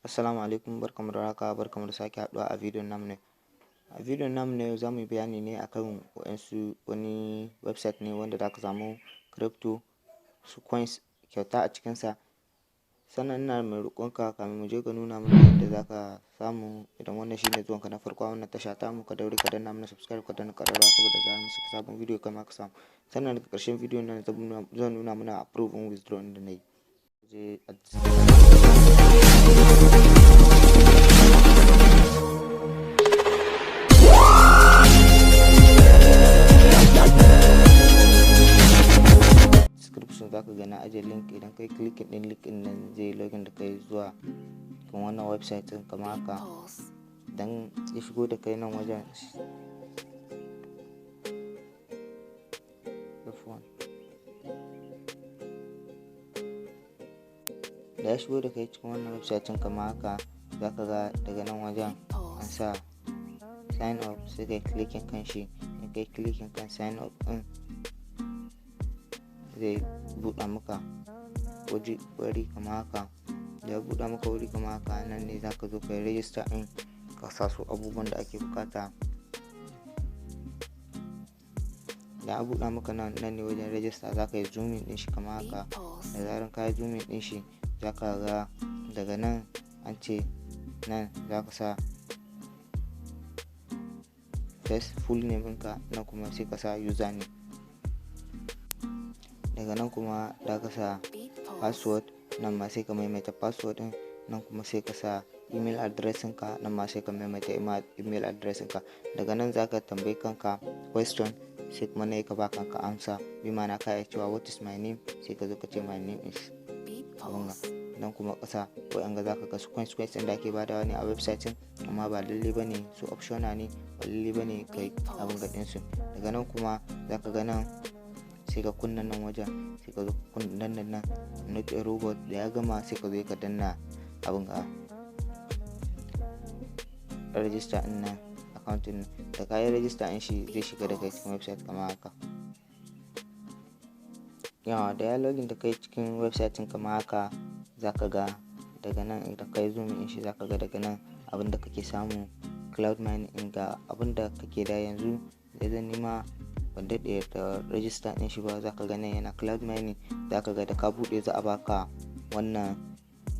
Assalamu alaikum, barkamu da warhaka, barkamu da sake haɗuwa a bidiyon namu na yau. A bidiyon namu na yau, za mu yi bayani ne akan waɗansu wani website ne wanda za ka samu crypto su coins kyauta a cikinsa. Sannan ina mai roƙonka, kamin mu je ga nuna mana yadda za ka samu, idan wannan shine zuwanka na farko a wannan tasha tamu, ka daure ka danna mana subscribe, ka danna ƙararrawa, saboda zarar mun saki sabon bidiyo kai ma ka samu. Sannan daga ƙarshen bidiyon nan zan nuna mana approving withdraw ɗin da na yi. Je a description za ka ga na ajiye link. Idan kai clicking ɗin link ɗin nan, zai login da kai zuwa kan wannan website ɗin kamar haka. Idan ya shigo da kai nan wajen, F1, da ya shigo da kai cikin wannan website ɗin kamar haka, za ka ga daga nan wajen an sa sign up, sai kai clicking kan shi. In kai clicking kan sign up ɗin, zai buɗe maka waje wuri kamar haka. Da ya buɗe maka wuri kamar haka, nan ne za ka zo ka yi register ɗin, ka sa su abubuwan da ake buƙata. Da ya buɗe maka nan, nan ne wajen register. Za ka yi zooming ɗin shi kamar haka. Da zarar ka yi zooming ɗin shi, za ka ga daga nan an ce nan za ka sa first full name ɗinka, nan kuma sai ka sa username. Daga nan kuma za ka sa password, nan ma sai ka maimaita password ɗin. Nan kuma sai ka sa email address ɗinka, nan ma sai ka maimaita email address ɗinka. Daga nan za ka tambayi kanka question, sai kuma na ka ba kanka amsa. Bi ma'ana, ka iya cewa "What is my name?" Sai ka zo ka ce "My name is abunga". Nan kuma ƙasa waɗanga za ka ga su coins coins ɗin da ake badawa ne a website ɗin, amma ba lalle ba ne su, optional ne, ba lalle ba ne kai abin ga ɗinsu. Daga nan kuma za ka ga nan sai ka kunna nan wajen, sai ka zo ka danna nan "Not a robot". Da ya gama, sai ka zo ka danna abin ga register ɗin nan, account ɗin. Da ka yi register ɗin shi, zai shiga da kai cikin website kamar haka. Yawa, da ya login da kai cikin website ɗin kamar haka, za ka ga daga nan, idan ka yi zoom in shi, za ka ga daga nan abin da kake samu, cloud mining ɗin, ga abin da kake da yanzu. Da zan nima ban daɗe da register ɗin shi ba, za ka ga nan yana cloud mining. Za ka ga da ka buɗe, za a baka wannan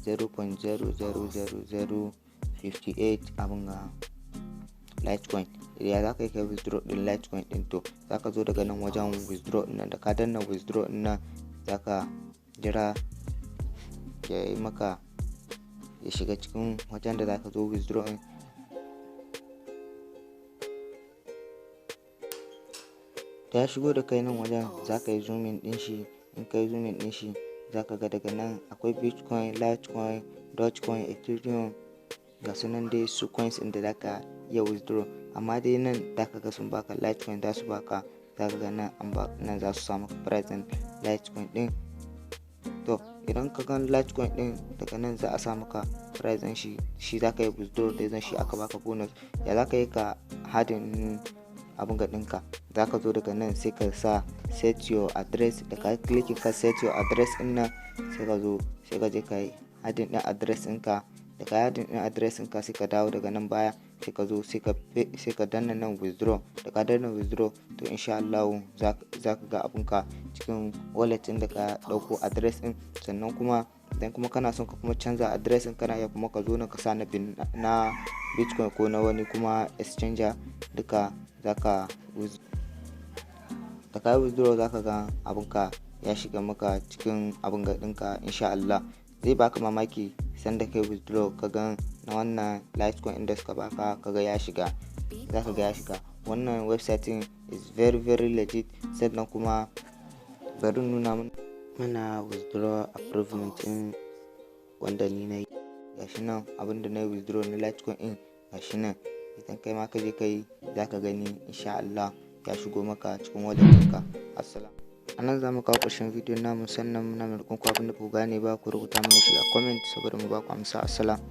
0.0000058 abin ga Litecoin. Ya za ka yi kai withdraw ɗin Litecoin ɗin? To, za ka zo daga nan wajen withdraw ɗin nan. Da ka danna withdraw ɗin nan, za ka jira ya yi maka, ya shiga cikin wajen da za ka zo withdraw ɗin. Da ya shigo da kai nan wajen, za ka yi zooming ɗin shi. In ka yi zooming ɗin shi, za ka ga daga nan akwai Bitcoin, Litecoin, Dogecoin, Ethereum, ga su nan dai su coins ɗin da za ka iya withdraw. Amma dai nan za ka ga sun baka Litecoin, za su baka, za ka ga nan an ba nan, za su sa maka price ɗin Litecoin ɗin. To, idan ka gan Litecoin ɗin, daga nan za a sa maka price ɗin shi, shi za ka yi withdraw da zan shi aka baka bonus. Ya za ka yi ka adding abin ga ɗinka? Za ka zo daga nan, sai ka sa set your address. Da ka clicking ka set your address ɗin nan, sai ka zo, sai ka je ka yi adding ɗin address ɗinka. Da ka yi adding ɗin address ɗinka, sai ka dawo daga nan baya, sai ka zo, sai ka danna nan withdraw. Da ka danna withdraw, to insha Allahu za ka ga abunka cikin wallet ɗin da ka ɗauko address ɗin. Sannan kuma idan kuma kana son ka kuma canza address ɗin, kana iya kuma ka zo nan ka sa na Bitcoin ko na wani kuma exchanger duka. Za ka da ka yi withdraw, za ka ga abunka ya shiga maka cikin abun ga ɗinka. Insha Allah zai baka mamaki sanda kai withdraw, ka ga na wannan Litecoin inda suka baka, ka ga ya shiga, za ka ga ya shiga. Wannan website ɗin is very very legit. Sannan kuma bari nuna mana withdraw approvement ɗin wanda ni na yi. Gashi nan abinda na yi withdraw na Litecoin ɗin, gashi nan. Idan kai ma ka je ka yi, za ka gani insha Allah ya shigo maka cikin wallet ɗinka. Assalam, a nan za mu kawo ƙarshen bidiyon namu. Sannan muna mai roƙon ku, abin da ku gane ba, ku rubuta mana shi a comment saboda mu ba ku amsa. Assalam.